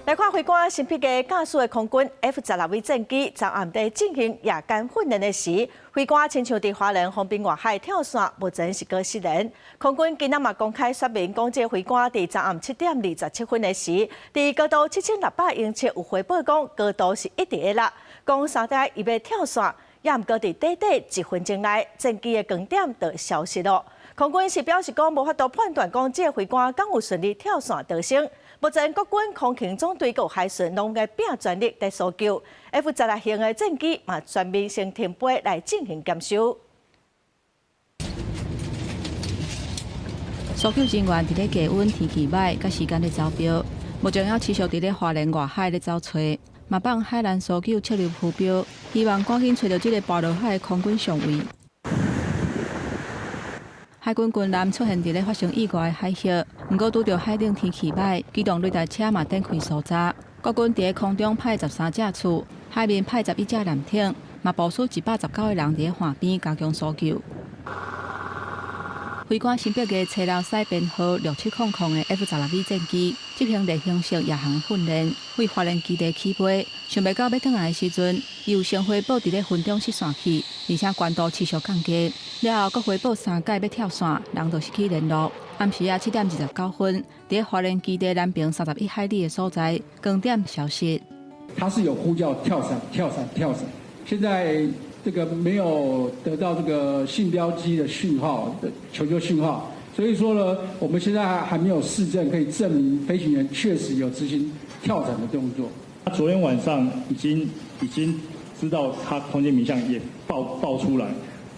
來看飛官新北嘅駕駛的空軍 F-16V 戰機，昨暗佇進行夜間訓練的時，飛官親像佇花蓮豐濱外海跳傘，目前是閣失聯。空軍今仔嘛公開說明，講這個飛官佇昨暗7點27分的時，佇高度7600英尺有回報講高度是一直會落，講三台伊欲跳傘，也毋過佇短短一分鐘內，戰機的光點就消失囉。空軍是表示講無法度判斷講這個飛官敢有順利跳傘逃生。目前國軍空勤總隊佮海巡攏會拼全力佇搜救 F-16型的戰機嘛全面先停飛來進行檢修。搜救人員佇咧低溫天氣䆀，佮時間咧走標，目前猶持續佇咧花蓮外海咧走揣，嘛放海難搜救測量浮標，希望趕緊揣著這個跋落海的空軍上尉。海軍軍艦出現佇咧發生意外的海域，毋過拄著海頂天氣䆀，機動雷達車嘛展開搜查。國軍佇咧空中派13架次，海面派11隻艦艇，嘛部署119個人佇咧岸邊加強搜救。飛官新北嘅車流賽編號6700的 F-16V 戰機執行例行性夜航訓練，為花蓮基地起飛。想袂到欲轉來的時陣，伊有先回報佇咧雲中失線去，而且高度持續降低。了後，閣回報三擺欲跳傘，人就失去聯絡。暗時仔7點29分，佇咧花蓮基地南爿31海里的所在，光點消失。他是有呼叫跳傘、跳傘、跳傘，現在這個沒有得到這個信標機的訊號的求救訊號，所以說呢，我們現在還沒有事證可以證明飛行員確實有執行跳傘的動作。他昨天晚上已經知道他空間鳴像也報出來，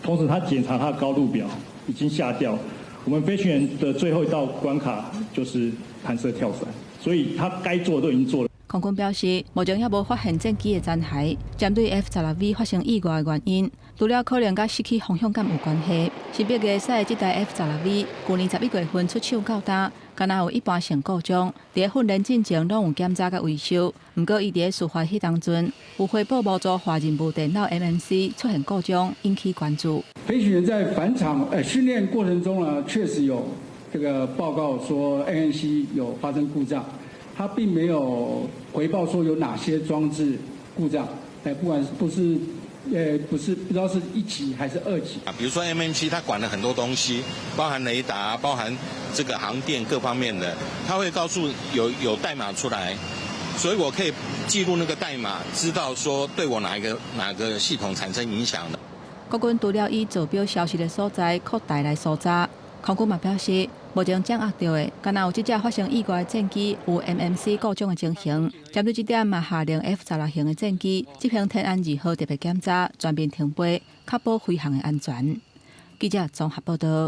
同時他檢查他的高度表已經下掉。我們飛行員的最後一道關卡就是彈射跳傘，所以他該做的都已經做了。空軍表示，目前猶無發現戰機的殘骸。針對 F-16V 發生意外的原因，除了可能佮失去方向感有關係，新北月駛的這台 F-16V，舊年11月份出廠到今，敢若有一般性故障，佇訓練進前攏有檢查佮維修。毋過伊佇咧事發彼當陣，有回報模組化任務電腦 MMC 出現故障，引起關注。飛行員在返場訓練過程中呢，確實有這個報告說 MMC 有發生故障。他並沒有回報說有哪些裝置故障，不管不是，不是不知道是一級還是二級啊。比如說 MMC，它管了很多東西，包含雷達，包含這個航電各方面的，它會告訴有代碼出來，所以我可以記錄那個代碼，知道說對我哪個系統產生影響的。國軍除了以座標消失的所在擴大來搜查，空軍嘛表示，目前掌握著的，敢若有這隻發生意外的戰機有 MMC 故障的情形。針對這點，嘛下令 F-16型的戰機執行天安二號特別檢查，全面停飛，確保飛行的安全。記者綜合報道。